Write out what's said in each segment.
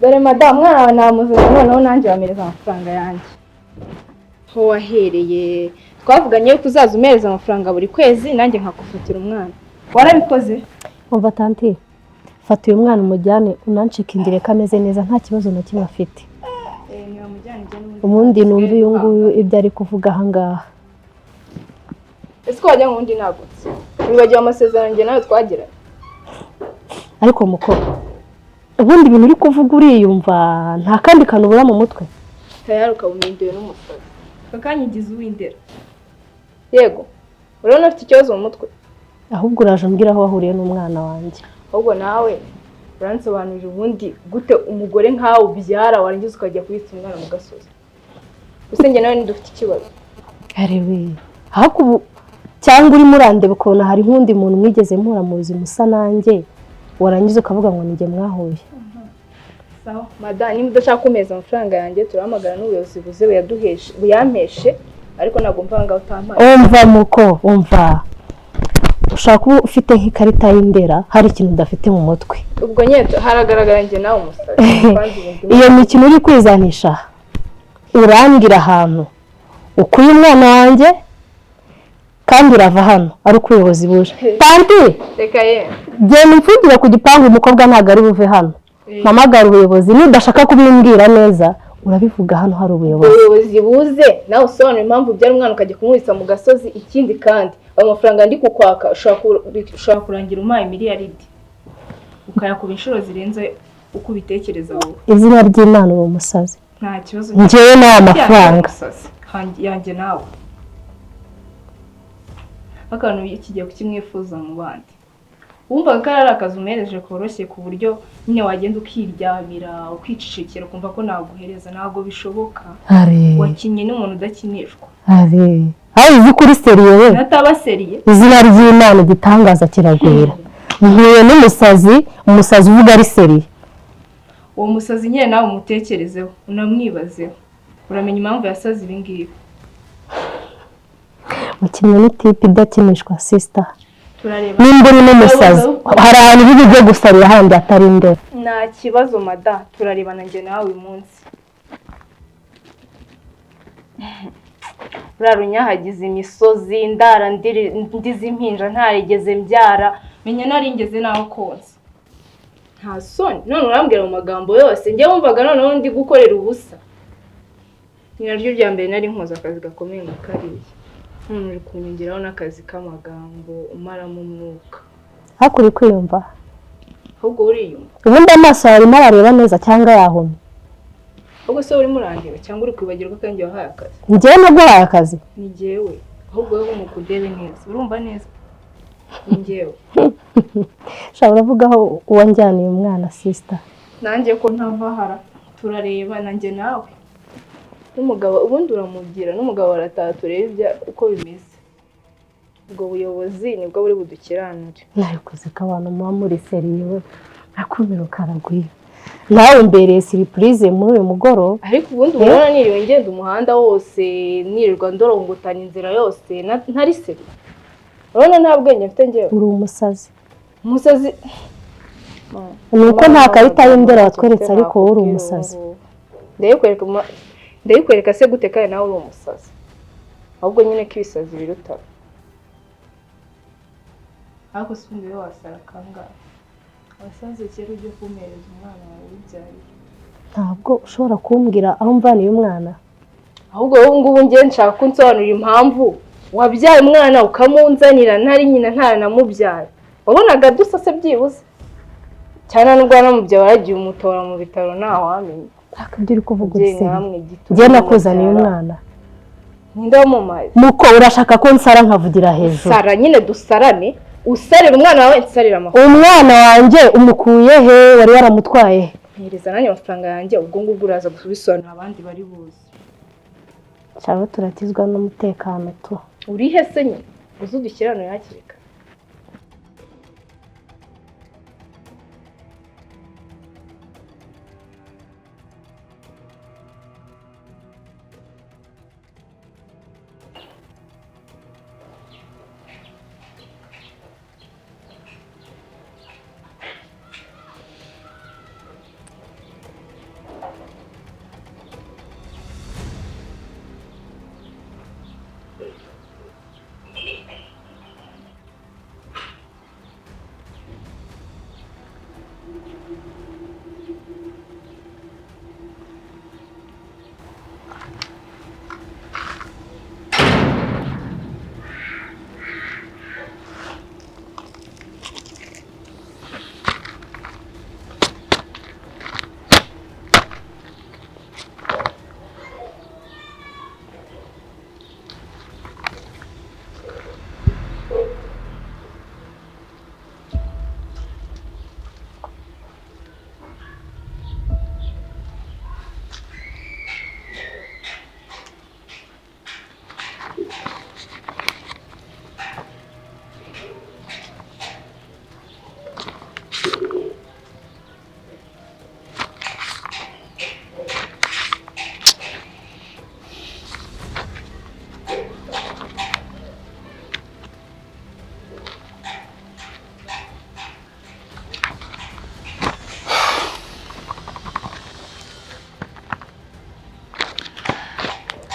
Dore madamu, umwana wawe namuzanye, noneho nanjye wamereza amafaranga yanjye. Ho wahereye twavuganye yuko uzaza umereza amafaranga buri kwezi, nanjye nkagufatira umwana. Warabikoze? Umva tanti, fata uyu mwana umujyane, unancikindire ko ameze neza, nta kibazo na kimwe afite. Ubundi numva uyu nguyu ibyo ari kuvuga aha ngaha. Ese ko wagira ngo ubundi nagutse wibagiwe amasezerano njye nawe twagiranye? Ariko mukobwa, ubundi ibintu uri kuvuga uriyumva, nta kandi kantu ubura mu mutwe? Tayari ukaba umpinduye n'umusazi, kakanyigiza uw'indera. Yego, urabona afite ikibazo mu mutwe. Ahubwo uraje umbwira aho wahuriye n'umwana wanjye. Ahubwo nawe uransobanurira, ubundi gute umugore nkawe ubyara warangiza ukajya kubitsa umwana mu gasozi? Gusa njye nawe ntidufite ikibazo. Arewe, ahubwo ubu cyangwa urimo urandeba ukabona hari nk'undi muntu mwigeze muhura mu buzima usa nanjye, warangiza ukavuga ngo ni njye mwahuye. Sawa madamu, niba udashaka kumeza amafaranga yanjye, turahamagara n'ubuyobozi buze buyaduheshe, buyampeshe, ariko ntabwo mva ngaho utampaye. Umva muko, umva, ushobora kuba ufite nk'ikarita y'indera, hari ikintu udafite mu mutwe. Ubwo nyine haragaragara njye nawe umusazi. Kwanza ubu Iyo mikino uri kwizanisha, urambwira ahantu ukuye umwana wanjye, kandi urava hano ari uko ubuyobozi buje. Tanti! Reka ye. Genda umfungire ku gipangu, umukobwa ntabwo ari buve hano. Mpamagara ubuyobozi. Nudashaka kubimbwira neza, urabivuga hano hari ubuyobozi. Ubuyobozi buze, nawe usobanura impamvu ubyara umwana ukajya kumwitsa mu gasozi. Ikindi kandi, ayo mafaranga ndi kukwaka ushobora kurangira umpaye miliyaridi, ukayakuba inshuro zirenze uko ubitekereza wowe. Izina ry'Imana, uwo musazi. Nta kibazo. Njyewe n'aya mafaranga. Umusazi yanjye nawe akantu kigiye kukimwifuza mu bandi. Wumvaga ko ari akazi umuhereje koroshye, ku buryo nyine wagenda ukiryamira, ukicecekera, ukumva ko naguhereza. Ntabwo bishoboka. Are. Wakinnye n'umuntu udakinishwa. Are, aho uzi kuri sérieux we. Nataba sérieux. Izina ry'Imana, igitangaza kiragwira, nkuye n'umusazi, umusazi uvuga ari sérieux. Uwo musazi nyine nawe umutekerezeho, unamwibazeho, uramenya impamvu yasaze ibi ngibi. Mukinnyi ni type idakinishwa, sister. Turareba. Nimba uri n'umusazi, hari ahantu uri bujye gusarira handi hatari indera. Nta kibazo mada, turarebana njye nawe uyu munsi. Ruriya runyahagiza imisozi, ndara ndiza impinja ntarigeze mbyara, menya naringeze naho konsa. Nta soni? None urambwira mu magambo yose, njye wumvaga noneho ndi gukorera ubusa. Ni naryo rya mbere nari nkoze akazi gakomeye nka kariya, none uri kunyongeraho n'akazi k'amagambo umaramo umwuka. Ariko uri kwiyumva? Ahubwo uriyumva? Ubundi amaso yawe arimo arareba neza cyangwa yahumye? Ahubwo se urimo urandeba cyangwa uri kwibagirwa ko njye wahaye akazi? Njyewe naguhaye akazi? Ni jyewe. Ahubwo wowe umuka undebe neza, urumva neza ni njyewe. Shaka uravuga aho uwanjyaniye umwana, sister. Nanjye ko ntava hara, turareba nanjye nawe n'umugabo. Ubundi uramubwira n'umugabo arataha, turebe ibya uko bimeze. Ubwo buyobozi nibwo buri budukiranure. Nabikoze ko abantu muba muri sérieux we, akumiro karagwira. Nawe mbereye surprise muri uyu mugoroba. Ariko ubundi ubona niriwe ngenda umuhanda wose, nirirwa ndorongotana inzira yose, ntari sérieux? Urabona nta bwenge mfite njyewe? Uri umusazi. Umusazi. Ni uko nta karita y'indera watweretse, ariko wowe uri umusazi. Ndayikwereka ndayikwereka se gute kandi nawe uri umusazi? Ahubwo nyine ko ibisazi biruta. Ariko si ubundi wowe wasara kangahe? Wasaze kera ujye kumpereza umwana wawe wibyariye. Ntabwo ushobora kumbwira aho mvaniye umwana. Ahubwo wowe ngubu njye nshaka ko unsobanurira impamvu wabyaye umwana ukamunzanira ntari nyina, ntaranamubyara. Wabonaga dusa se byibuze? Cyane nubwo wanamubyaye, waragiye umutora mu bitaro, ntawamenya. Ariko ibyo uri kuvuga uri Umubyeyi sérieux? nkamwe gito. Njyewe nakuzaniye umwana? Ninde wamumaye? Muko, urashaka ko nsara nkavugira hejuru? Sara nyine, dusarane. Usarira umwana wawe, nsarira amafaranga. Umwana wanjye umukuye he? Wari waramutwaye he? Mpereza nanjye amafaranga yanjye. Ubwo ngubwo uraza kubisobanurira abandi bari buze. Cyangwa turakizwa n'umutekano tu. Urihe se nyine? Uze udukiranure hakiri kare.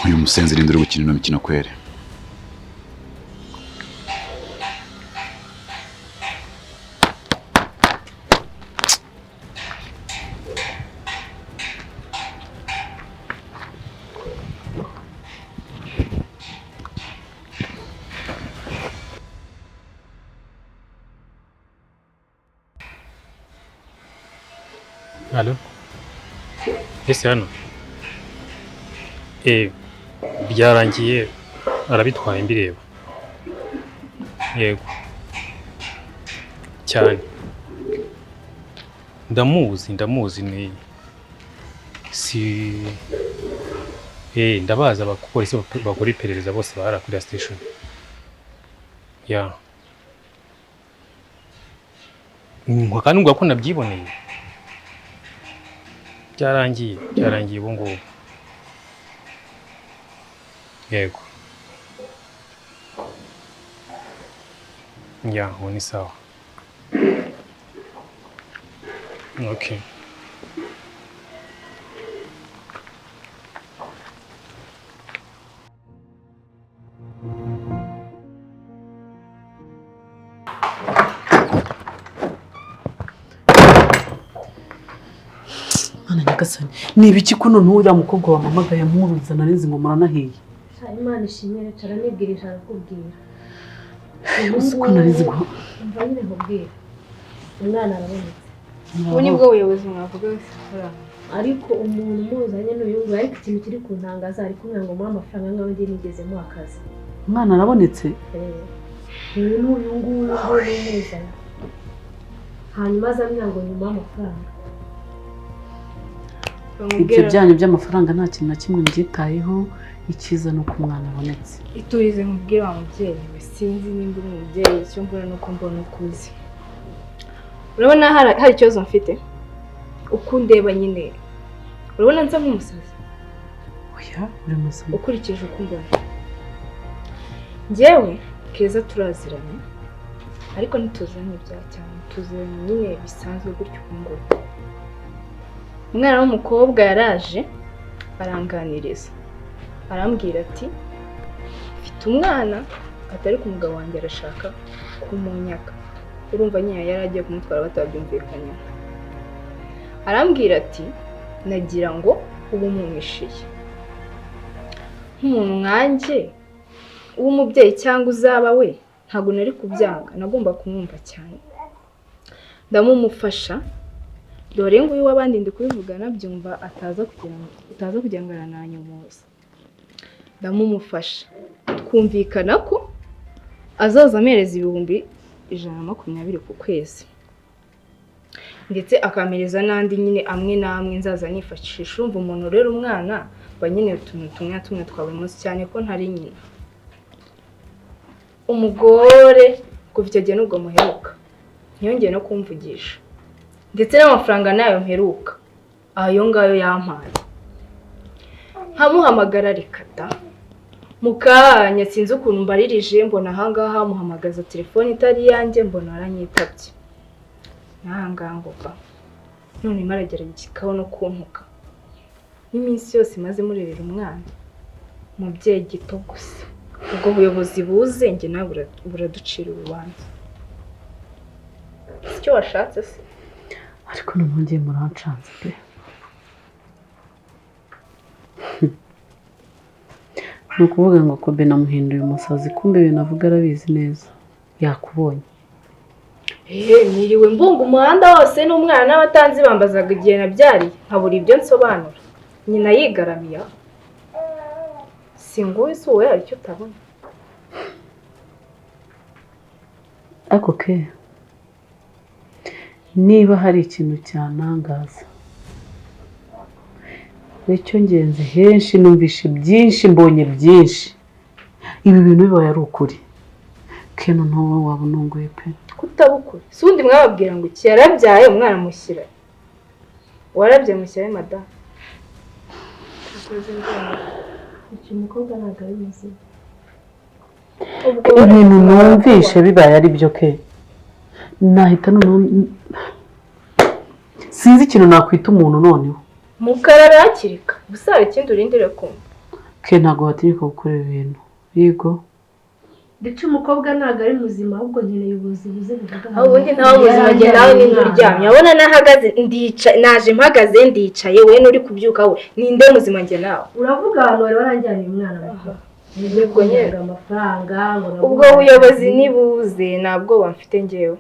Uyu musenzi rindi uri gukina ino mikino kwere. Alo. Ese hano. Byarangiye arabitwaye mbireba. Yego. Cyane. Ndamuzi ni si ndabaza abapolisi bakora iperereza bose bahara kuri station. Ya. Kandi ngo ko nabyiboneye. Byarangiye ubu ngubu. Yego. Ya, ubu ni sawa. Okay. Ni ibiki ko noneho uriya mukobwa wamamagaye amuruza narinzi ngo muranahiye. Imana ishimwe caranibwirije arakubwira. Uko narinzi ngo umva nyine nkubwira. Umwana arabonetse. Ubu nibwo buyobozi mwavuga wese. Ariko umuntu umuzanye n'uyu nguyu ariko ikintu kiri kuntangaza ari kumwe ngo muhe amafaranga nkaho njye nigeze muha akazi. Umwana arabonetse? Uyu n'uyu nguyu umuzanye. Hanyuma azamwira ngo nyuma amafaranga. Ibyo byanyu by'amafaranga nta kintu na kimwe mbyitayeho, icyiza ni uko umwana abonetse. Iturize nkubwire wa mubyeyi we, sinzi nimba uri umubyeyi, icyo mbona ni uko mbona ukuze. Urabona hari ikibazo mfite? Uko undeba nyine, urabona nsa nk'umusazi? Oya, uri muzima. Ukurikije uko umbona. Njyewe Keza turaziranye, ariko ntituziranye ibya cyane, tuziranye nyine bisanzwe gutyo ubu ngubu. Umwana w'umukobwa yaraje aranganiriza arambwira ati mfite umwana atari ku mugabo wanjye arashaka kumunyaka. Urumva nyine yari agiye kumutwara batabyumvikanyeho. Arambwira ati nagira ngo ubu mumwishiye nk'umuntu nkanjye w'umubyeyi cyangwa uzaba we, ntabwo nari kubyanga, nagomba kumwumva cyane. Ndamumufasha. Dore nguyu w'abandi ndi kubivuga nabyumva ataza kugira ngo arananyomoza. Ndamumufasha twumvikana ko azaza amereza 120,000 ku kwezi, ndetse akampereza n'andi nyine amwe n'amwe nzaza nifashisha. Urumva umuntu rero umwana mba nkeneye utuntu tumwe na tumwe twa buri munsi cyane ko ntari nyina. Umugore kuva icyo gihe nubwo muheruka ntiyongeye no kumvugisha, ndetse n'amafaranga nayo mperuka ayo ngayo yampaye. Nkamuhamagara rikata mukanya, sinzi ukuntu mbaririje mbona ahangaha muhamagaza telefone itari iyanjye mbona aranyitabye. N'ahangaha ngo ba none maragerageza no kuntuka n'iminsi yose maze murerera umwana umubyeyi gito gusa. Ubwo buyobozi buze njye nawe buraducira urubanza. Icyo washatse se? Ariko noneho ngiye murancanze pe. Ni ukuvuga ngo Kobe namuhinduye umusazi, kumbe ibintu avuga arabizi neza, yakubonye. Niriwe mbunga umuhanda wose n'umwana n'abatanzi bambazaga igihe nabyariye nkabura ibyo nsobanura. Nyina yigaramiye aho. Si nguyu si wowe hari icyo utabona. Ariko ke niba hari ikintu cyanangaza nicyo ngenzi, henshi numvishe byinshi, mbonye byinshi, ibi bintu bibaye ari ukuri keno ntowe waba ununguye pe. Kutabukuri si undi mwababwira ngo iki yarabyaye umwana mushyira warabyaye mushyira madamu. Uyu mukobwa ntabwo ari muzima. Ibintu numvishe bibaye ari byo ke nahita noneho sinzi ikintu nakwita umuntu noneho. Mukarara hakirika gusa hari ikindi urindire kumva. Ke ntabwo watinyuka gukora ibi bintu. Yego. Ndetse umukobwa ntabwo ari muzima, ahubwo nkeneye ubuzi buze buvuga. Aho ubundi ntawe muzima, njye nawe ninde uryamye? Abona nahagaze ndica, naje mpagaze ndicaye, we nuri kubyuka, we ninde muzima njye nawe? Uravuga ahantu wari waranjyaniye umwana muto. Ubwo nyine amafaranga ngo ubwo buyobozi nibuze nta bwoba mfite njyewe.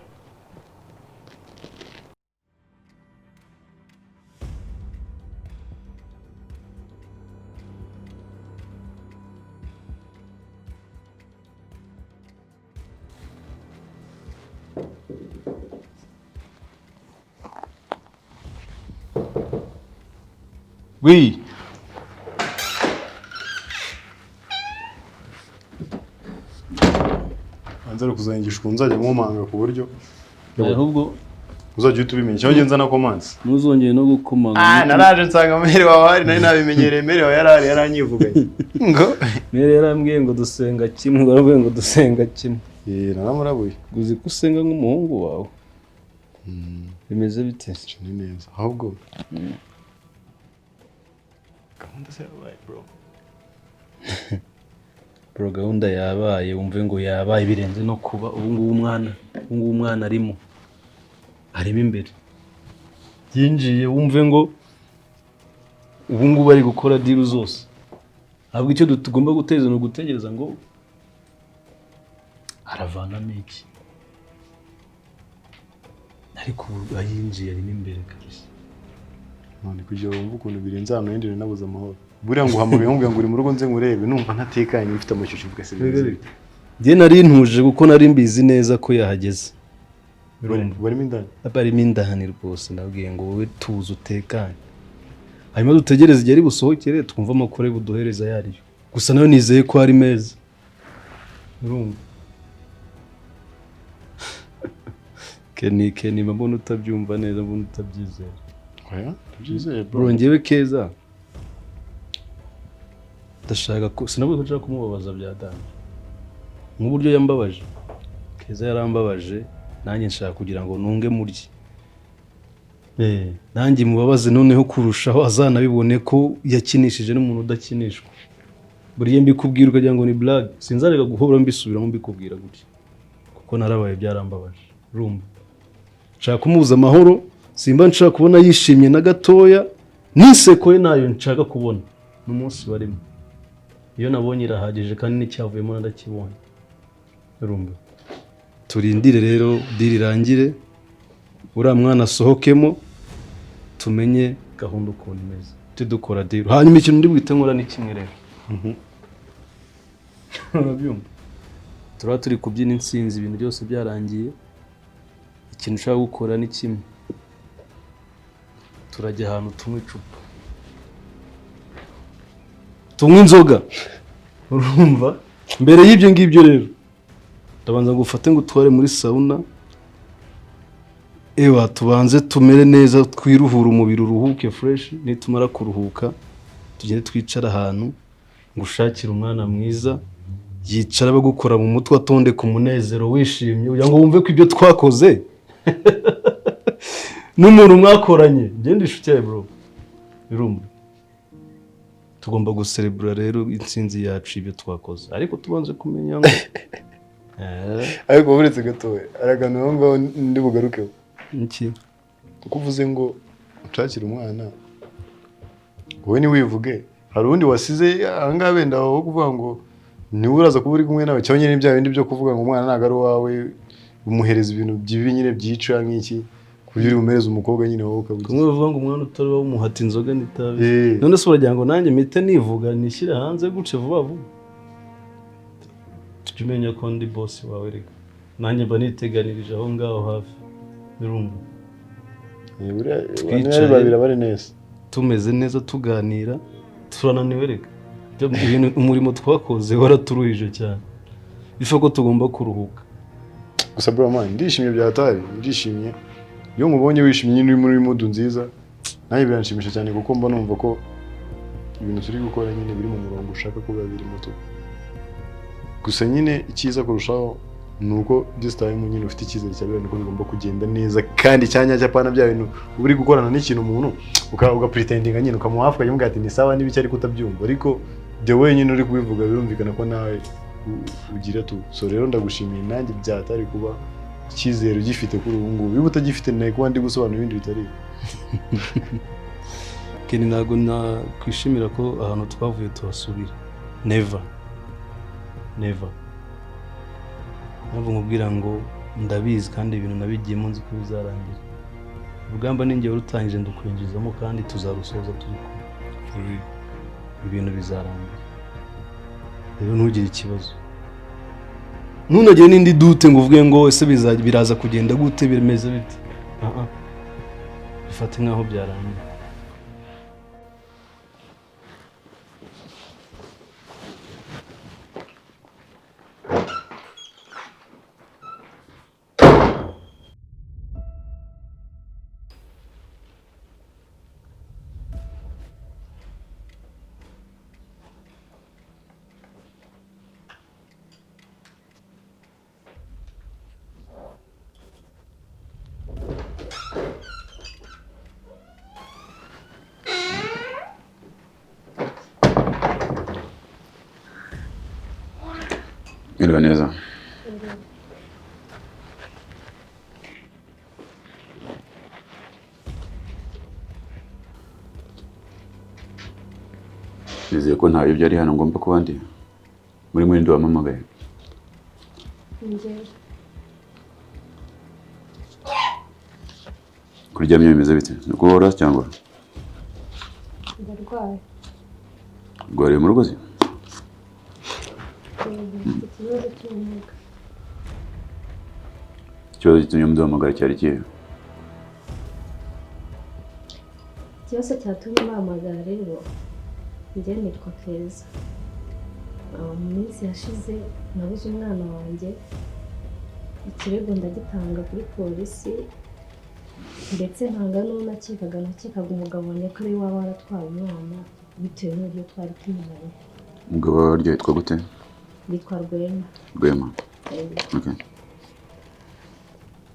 Oui. Anza kuzangisha ukuntu nzajya nkomanga ku buryo Ahubwo uzajya uhita ubimenya cyangwa ugenza na komansi. Ntuzongere no gukomanga. Ah, naraje nsanga mere wawe hari, nari nabimenyereye, mere wawe yarahari yaranyivuganye. Ngo mere yarambwiye ngo dusenga kimwe, warambwiye ngo dusenga kimwe. Eh, naramurabuye. Uzi ko usenga nk'umuhungu wawe? Bimeze bite? Ni neza. Ahubwo gahunda se yabaye bro. Bro, gahunda yabaye, wumve ngo yabaye birenze no kuba. Ubu ngubu umwana arimo imbere yinjiye, wumve ngo ubu ngubu ari gukora deal zose. Ahubwo icyo tugomba guteza ni ugutegereza ngo aravanamo iki, ariko ubu ayinjiye arimo imbere kabisa. None kugira wumve ukuntu birenze ahantu hindi nabuze amahoro. Buriya nguhamagaye nkubwira ngo uri mu rugo nze nkurebe, numva ntatekanye mfite amashyushyu mvuga se bimeze bite. Njye nari ntuje kuko nari mbizi neza ko yahageze. Barimo indani. Barimo indani rwose, ndabwiye ngo wowe tuze utekanye. Hanyuma dutegereze igihe ari busohokere twumve amakuru ari buduhereza yariyo. Gusa nayo nizeye ko ari meza. Urumva? Kenny mbona utabyumva neza, mbona utabyizera. Oya, ndabyizeye bro. Bro, njyewe Keza ndashaka ko sinavuga ko nshaka kumubabaza bya danje. Nk'uburyo yambabaje. Keza yarambabaje, nanjye nshaka kugira ngo nunge murye. Nanjye mubabaze noneho kurushaho, azanabibone ko yakinishije n'umuntu udakinishwa. Buriye mbikubwira ukagira ngo ni blague, sinzareka guhora mbisubiramo mbikubwira gutya. Kuko narabaye byarambabaje. Urumva? Nshaka kumubuza amahoro, simba nshaka kubona yishimye na gatoya, niseko ye nayo nshaka kubona. N'umunsi barimo. Iyo nabonye irahagije kandi n'icyavuyemo ndakibonye. Urumva? Turindire rero deal irangire, uriya mwana asohokemo, tumenye gahunda ukuntu imeze, tudukora deal. Hanyuma ikintu ndi bwite nkora ni kimwe rero. Urabyumva? Turaba turi kubyina intsinzi, ibintu byose byarangiye. Ikintu ushaka gukora ni kimwe, turajya ahantu tunywa icupa, tunywa inzoga. Urumva? Mbere y'ibyo ngibyo rero ndabanza ngufate ngo utware muri sauna, ewa tubanze tumere neza, twiruhure umubiri uruhuke fresh. Nitumara kuruhuka tugende twicara ahantu ngushakire umwana mwiza yicara bagukora mu mutwe atondeka umunezero wishimye, kugira ngo wumve ko ibyo twakoze n'umuntu mwakoranye. Ngende inshuti yawe bro. Urumva? Tugomba guserebura rero intsinzi yacu ibyo twakoze, ariko tubanze kumenya ngo Ariko uretse gatoya aragana aho ngaho ndi bugarukeho. Iki? Kuko uvuze ngo ucakire umwana wowe ntiwivuge, hari undi wasize aha ngaha wenda wo kuvuga ngo niwe uraza kuba uri kumwe nawe, cyangwa nyine bya bindi byo kuvuga ngo umwana ntabwo ari uwawe, umuhereza ibintu bibi nyine byica nk'iki, ku buryo uri bumereze umukobwa nyine wowe ukabugira. Kumwe bavuga ngo umwana utari uwawe umuhata inzoga n'itabi. None se uragira ngo nanjye mpite nivuga nishyire hanze gutya vuba vuba? Tujye umenya ko ndi boss wawe reka. Nanjye mba niteganirije aho ngaho hafi. Urumva? Twicaye babiri bari neza. Tumeze neza tuganira, turananiwe reka. Ibintu umurimo twakoze waraturuhije cyane. Bifa ko tugomba kuruhuka. Gusa bro man, ndishimye byatari, ndishimye. Iyo nkubonye wishimye nyine uri muri mood nziza, nanjye biranshimisha cyane kuko mba numva ko ibintu turi gukora nyine biri mu murongo ushaka ko biba birimo tu. Gusa nyine icyiza kurushaho ni uko this time nyine ufite icyizere cya biriya ko bigomba kugenda neza, kandi icyanya cy'apana bya bintu uba uri gukorana n'ikintu umuntu ugapretendinga nyine ukamuha hafi ukajya umubwira ati ni sawa n'ibiki ariko utabyumva, ariko The way nyine uri kubivuga birumvikana ko nawe ugira tu. So rero ndagushimiye nanjye byatari kuba icyizere ugifite kuri ubu ngubu. Niba utagifite nawe kuba ndi gusobanura ibindi bitari. Ken, ntabwo nakwishimira ko ahantu twavuye tuhasubira. Never. Never. Ntabwo nkubwira ngo ndabizi kandi ibintu nabigiyemo nzi ko bizarangira. Urugamba ni njye warutangije ndukwinjizamo kandi tuzarusoza turi kumwe. Ibintu bizarangira. Rero ntugire ikibazo. Ntunagire n'indi dute ngo uvuge ngo ese biraza kugenda gute, bimeze bite. Bifate nkaho byarangiye. Mwiriwe neza. Nizeye ko nta ibyo ari hano ngomba kuba ndi. Muri mwindi wamamagaye. Kuryamye bimeze bite? Ni guhora cyangwa? Ndarwaye. Urwariye mu rugo se? Ikibazo cy'ubumuga. Ikibazo gitumye muduhamagara cyari ikihe? Ikibazo cyatumye mpamagara rero, njye nitwa Keza. Mu minsi yashize nabuze umwana wanjye, ikirego ndagitanga kuri polisi, ndetse ntanga n'uwo nakekaga umugabo wanjye ko ari we waba waratwaye umwana bitewe n'uburyo twari tumenyanye. Umugabo wawe yitwa gute? Yitwa Rwema. Rwema. Okay.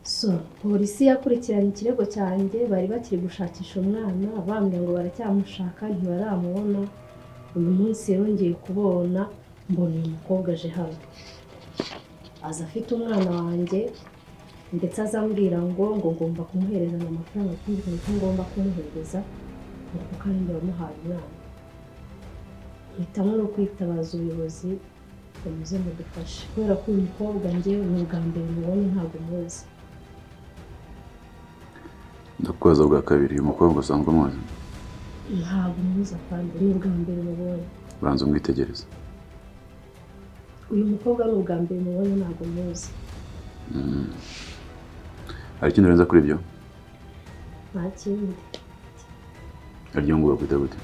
So, polisi yakurikiranye ikirego cyanjye, bari bakiri gushakisha umwana, bambwira ngo baracyamushaka ntibaramubona. Uyu munsi rero ngiye kubona mbona uyu mukobwa aje hano. Aza afite umwana wanjye, ndetse azambwira ngo ngomba kumuhereza amafaranga, kumvikana ko ngomba kumuhereza ngo kuko ari njye wamuhaye umwana. Mpitamo no kwitabaza ubuyobozi ngo muze mudufashe, kubera ko uyu mukobwa njye ni ubwa mbere mubonye ntabwo muzi. Ndakubaza bwa kabiri, uyu mukobwa usanzwe umuzi? Ntabwo muzi afande, ni ubwa mbere mubonye. Banza umwitegereze. Uyu mukobwa ni ubwa mbere mubonye ntabwo muzi. Hari ikindi urenza kuri ibyo? Nta kindi. Harya ngo bakwita gute?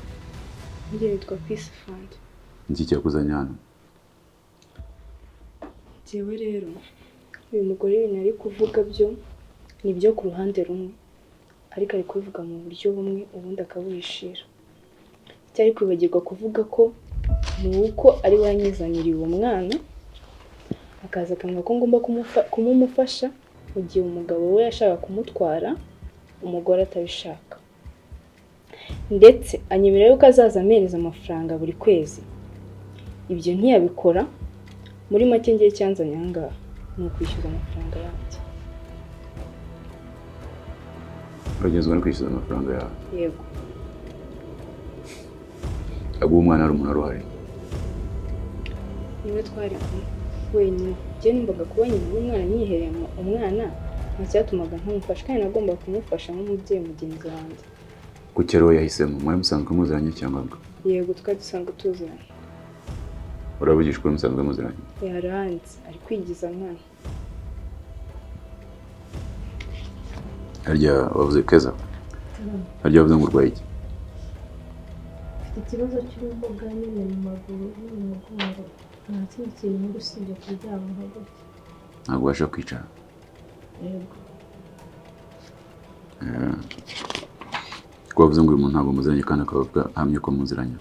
Njye nitwa Peace Fund. Niki cyakuzanye hano? Njyewe rero uyu mugore ibintu ari kuvuga byo ni byo ku ruhande rumwe, ariko ari kubivuga mu buryo bumwe ubundi akabuhishira. Icyo ari kwibagirwa kuvuga ko ni uko ari we wanyizaniriye uwo mwana, akaza akambwira ko ngomba kumumufasha mu gihe umugabo we yashaka kumutwara, umugore atabishaka. Ndetse anyemerera yuko azaza ampereza amafaranga buri kwezi. Ibyo ntiyabikora. Muri make ngiye cyanzanye aha ngaha ni ukwishyuza amafaranga yanjye. Uragenzwa no kwishyuza amafaranga yawe? Yego. Aguha umwana hari umuntu uruhari? Niwe twari kumwe wenyine. Njye numvaga kuba nyina w'umwana nyihereye umwana nta cyatumaga ntamufasha, kandi nagombaga kumufasha nk'umubyeyi mugenzi wanjye. Kuki ari we yahisemo? Mwari musanzwe muziranye cyangwa mbwa? Yego, twari dusanzwe tuziranye. Urabugishwa uri musanzwe muziranye? Yaranze, ari kwigiza nkana. Harya wavuze Keza? Harya wavuze ngo urwaye iki? Mfite ikibazo cy'ubumuga nyine mu maguru no mu mugongo. Nta kindi kintu nkora usibye kuryama nka gutya. Ntabwo ubasha kwicara? Yego. Ko wavuze ngo uyu muntu ntabwo muziranye kandi akaba ahamye ko muziranye?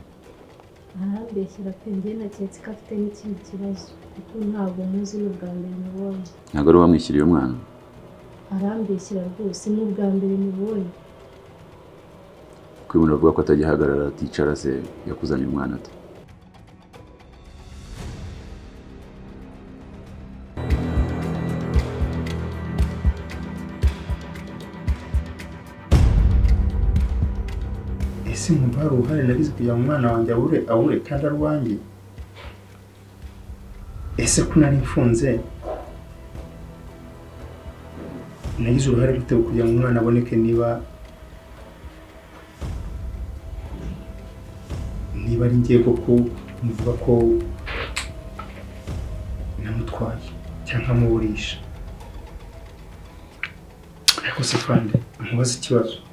Arambeshyera pe, njye naketse ko afite n'ikindi kibazo kuko ntabwo muzi, ni ubwa mbere mubonye. Ntabwo ari uwamwishyiriye umwana? Arambeshyera rwose, ni ubwa mbere mubonye. Ko uyu muntu avuga ko atajya ahagarara aticara se, yakuzaniye umwana ate? hari uruhare nagize kugira ngo umwana wanjye abure abure kandi ari uwanjye? Ese ko nari mfunze nagize uruhare gute kugira ngo umwana aboneke, niba ari ngiye koko muvuga ko namutwaye cyangwa nkamuburisha? Ariko se fande, nkubaze ikibazo.